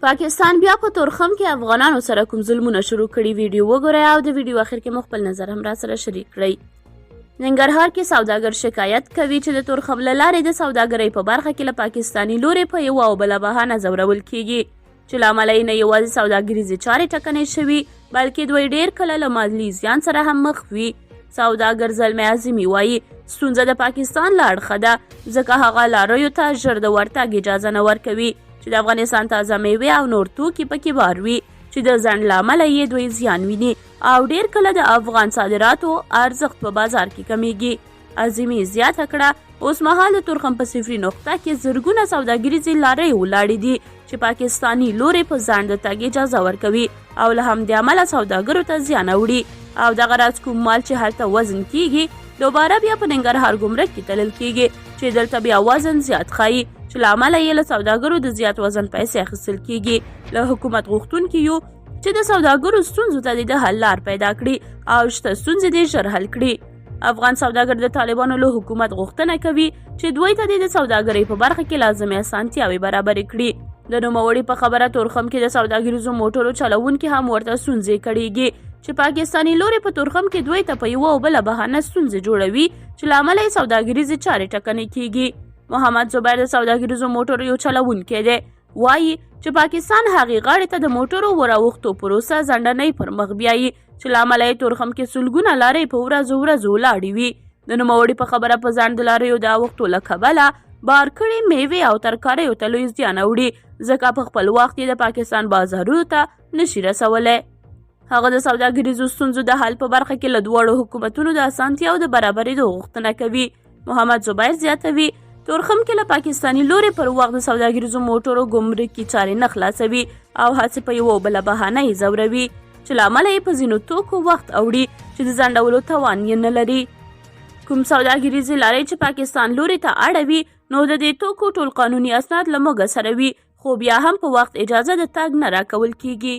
پاکستان بیا په تورخم کې افغانانو سره کوم ظلمونه شروع کړي؟ ویډیو وګورئ او د ویډیو اخر کې مو خپل نظر هم را سره شریک کړئ. ننګرهار کې سوداګر شکایت کوي چې د تورخم له لارې د سوداګرۍ په برخه کې له پاکستاني لوري په یوه او بله بهانه ځورول کیږي، چې له امله یې نه یوازې سوداګریزې چارې ټکنۍ شوي، بلکې دوی ډېر کله له مالي زیان سره هم مخ وي. سوداګر زلمی عظیمي وایي، ستونزه د پاکستان له اړخه ده، ځکه هغه لاریو ته ژر د ورتګ اجازه نه ورکوي چې د افغانستان تازه میوې او نور توکي پکې بار وي، چې د ځنډ له امله یې دوی زیان ویني او ډېر کله د افغان صادراتو ارزښت په بازار کې کمیږي. عظیمي زیاته کړه، اوس مهال د تورخم په صفري نقطه کې زرګونه سوداګریزې لارۍ ولاړې دي چې پاکستاني لوري په ځنډ د تګ اجازه ورکوي او له همدې امله سوداګرو ته زیان اوړي، او دغه راز کوم مال چې هلته وزن کیږي دوباره بیا په ننګرهار ګمرک کې تلل کیږي، چې دلته بیا وزن زیات ښایي، چې له امله یې له سوداګرو د زیات وزن پیسې اخیستل کیږي. له حکومت غوښتونکي یو چې د سوداګرو ستونزو ته دې د حل لار پیدا کړي او شته ستونزې دې ژر حل کړي. افغان سوداګر د طالبانو له حکومت غوښتنه کوي چې دوی ته دې د سوداګرۍ په برخه کې لازمې اسانتیاوې برابرې کړي. د نوموړي په خبره، تورخم کې د سوداګریزو موټرو چلوونکي هم ورته ستونزې کړېږي، چې پاکستاني لوري په تورخم کې دوی ته په یوه او بله بهانه ستونزې جوړوي، چې له امله یې سوداګریزې چارې ټکنۍ کیږي. محمد زبیر د سوداګریزو موټرو یو چلوونکی دی، وایي چې پاکستان هغې غاړې ته د موټرو وراوښتو پروسه ځنډنۍ پر مخ بیایي، چې له امله یې تورخم کې سلګونه لارۍ په ورځو ورځو ولاړې وي. د نوموړي په خبره، په ځنډ د لاریو د اوښتو له کبله بار کړې میوې او ترکاریو ته لوی زیان اوړي، ځکه په خپل وخت یې د پاکستان بازارونو ته نشي رسولی. هغه د سوداګریزو ستونزو د حل په برخه کې له دواړو حکومتونو د اسانتیاو د برابرېدو غوښتنه کوي. محمد زبیر زیاتوي، تورخم کې له پاکستاني لوري پر وخت د سوداګریزو موټرو ګمرکي چارې نه خلاصوي او هسې په یوه بله بهانه یې ځوروي، چې له امله یې په ځینو توکو وخت اوړي چې د ځنډولو توان یې نه لري. کوم سوداګریزې لارۍ چې پاکستان لوري ته اړوي، نو د دې توکو ټول قانوني اسناد له موږ سره وي، خو بیا هم په وخت اجازه د تګ نه راکول کیږي.